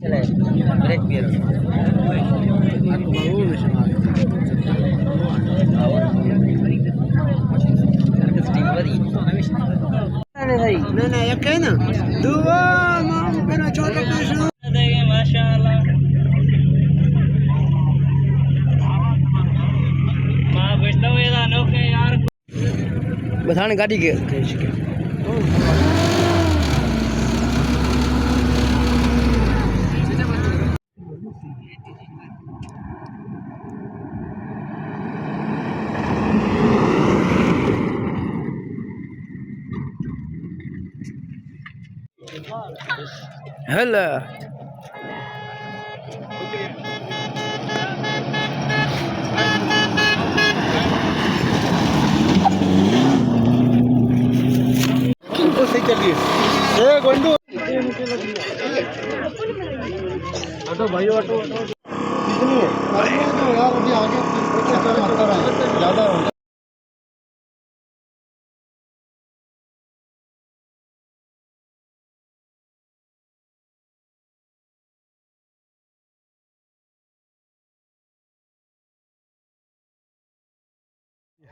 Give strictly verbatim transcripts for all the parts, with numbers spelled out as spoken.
چلے، break Pierre. نہ، نہ، یک ہے نا۔ دعا ماں میرا چھوٹا پیسہ۔ ماشاءاللہ۔ ماں گشتہ ہوئے دا نوکے یار۔ بس ہاݨے گاݙی گھن۔ ہیلو۔ بالکل صحیح چل رہی ہے۔ اے گونڈو۔ ہٹو بھائی، ہٹو، ہٹو۔ کتنی ہے؟ یار، ابھی آگے زیادہ ہوگا۔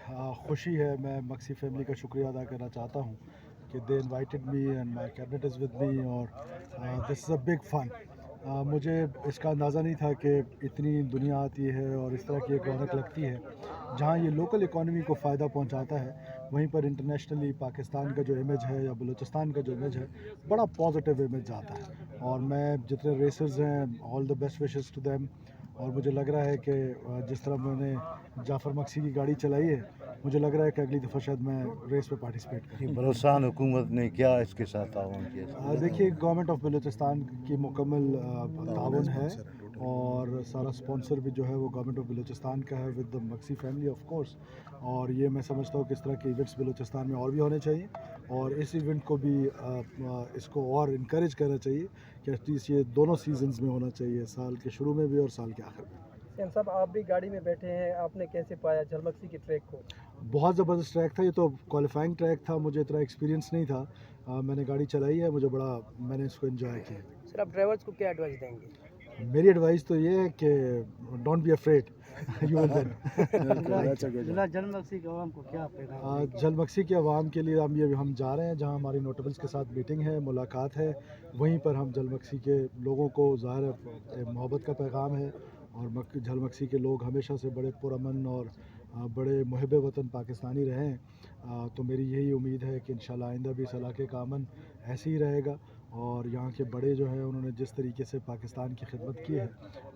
آ، خوشی ہے، میں مکسی فیملی کا شکریہ ادا کرنا چاہتا ہوں کہ they invited me and my cabinet is with me اور، آ، this is a big fun۔ آ، مجھے اس کا اندازہ نہیں تھا کہ اتنی دنیا آتی ہے اور اس طرح کی ایک رونق لگتی ہے۔ جہاں یہ لوکل اکانومی کو فائدہ پہنچاتا ہے، وہیں پر انٹرنیشنلی پاکستان کا جو امیج ہے یا بلوچستان کا جو امیج ہے، بڑا پازیٹیو امیج آتا ہے۔ اور میں جتنے ریسرز ہیں، all the best wishes to them۔ اور مجھے لگ رہا ہے کہ، آ، جس طرح میں نے جعفر مکسی کی گاڑی چلائی ہے، مجھے لگ رہا ہے کہ اگلی دفعہ شاید میں ریس پہ پارٹیسپیٹ کروں۔ بلوچستان حکومت نے کیا اس کے ساتھ تعاون کیا؟ آ، دیکھیے، گورنمنٹ آف بلوچستان کی مکمل، آ، تعاون ہے اور سارا اسپانسر بھی جو ہے وہ گورنمنٹ آف بلوچستان کا ہے، with the mixie family of course. اور یہ میں سمجھتا ہوں کہ اس طرح کے ایونٹس بلوچستان میں اور بھی ہونے چاہیے اور اس ایونٹ کو بھی، آ، آ، اس کو اور انکریج کرنا چاہیے کہ ایٹ لیسٹ یہ دونوں سیزنز میں ہونا چاہیے، سال کے شروع میں بھی اور سال کے آخر میں۔ سیم صاحب، آپ بھی گاڑی میں بیٹھے ہیں، آپ نے کیسے پایا جھلمکسی کے ٹریک کو؟ بہت زبردست ٹریک تھا، یہ تو کوالیفائنگ ٹریک تھا، مجھے اتنا ایکسپیرینس نہیں تھا۔ آ، میں نے گاڑی چلائی ہے، مجھے بڑا، میں نے اس کو انجوائے کیا۔ سر، آپ ڈرائیورز کو کیا ایڈوائس دیں گے؟ میری ایڈوائس تو یہ ہے کہ don't be afraid, you will win۔ ضلع جھلمکسی کے عوام کو کیا پیغام آ، دیں گے؟ جھلمکسی کے عوام کے لیے ہم یہ، ہم جا رہے ہیں جہاں ہماری نوٹیبلز کے ساتھ میٹنگ ہے، ملاقات ہے، وہیں پر ہم جھلمکسی کے لوگوں کو، ظاہر ہے، محبت کا پیغام ہے اور مک-، جھلمکسی کے لوگ ہمیشہ سے بڑے پرامن اور، آ، بڑے محب وطن پاکستانی رہے ہیں۔ آ، تو میری یہی امید ہے کہ انشاءاللہ آئندہ بھی اس علاقے کا امن ایسے ہی رہے گا اور یہاں کے بڑے جو ہیں انہوں نے جس طریقے سے پاکستان کی خدمت کی ہے،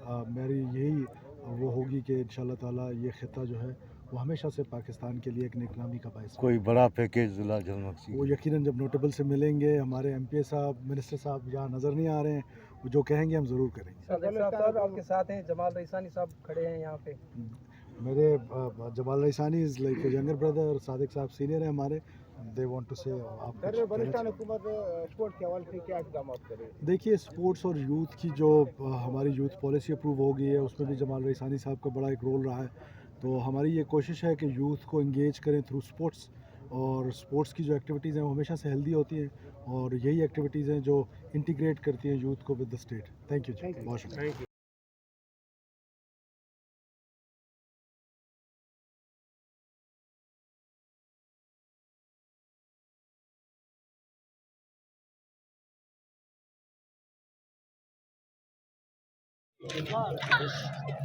آ، میری یہی وہ ہوگی کہ انشاءاللہ تعالیٰ یہ خطہ جو ہے وہ ہمیشہ سے پاکستان کے لیے ایک نیک نامی کا باعث بنے۔ کوئی بڑا پیکیج ضلع جھلمکسی وہ کا؟ یقیناً جب نوٹیبل سے ملیں گے، ہمارے ایم پی اے صاحب، منسٹر صاحب یہاں نظر نہیں آ رہے ہیں، وہ جو کہیں گے ہم ضرور کریں گے۔ صادق صاحب، صاحب آپ کے ساتھ ہیں، جمال رئیسانی صاحب کھڑے ہیں یہاں پہ۔ میرے، آ، Jamal Raisani is like a younger brother, Sadiq صاحب سینئر ہیں ہمارے، they want to say آپ سر، کچھ کہنا بلوچستان چاہیں؟ حکومت اسپورٹس کے حوالے سے کیا اقدامات کرے؟ دیکھیے، اسپورٹس اور یوتھ کی جو، آ، ہماری یوتھ پالیسی اپروو ہو گئی ہے، اس میں بھی جمال رئیسانی صاحب کا بڑا ایک رول رہا ہے۔ تو ہماری یہ کوشش ہے کہ یوتھ کو انگیج کریں تھرو اسپورٹس، اور اسپورٹس کی جو ایکٹیویٹیز ہیں وہ ہمیشہ سے ہیلدی ہوتی ہیں، اور یہی ایکٹیویٹیز ہیں جو انٹیگریٹ کرتی ہیں یوتھ کو with the state. Think U جی، بہت شکریہ۔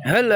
ہیلو۔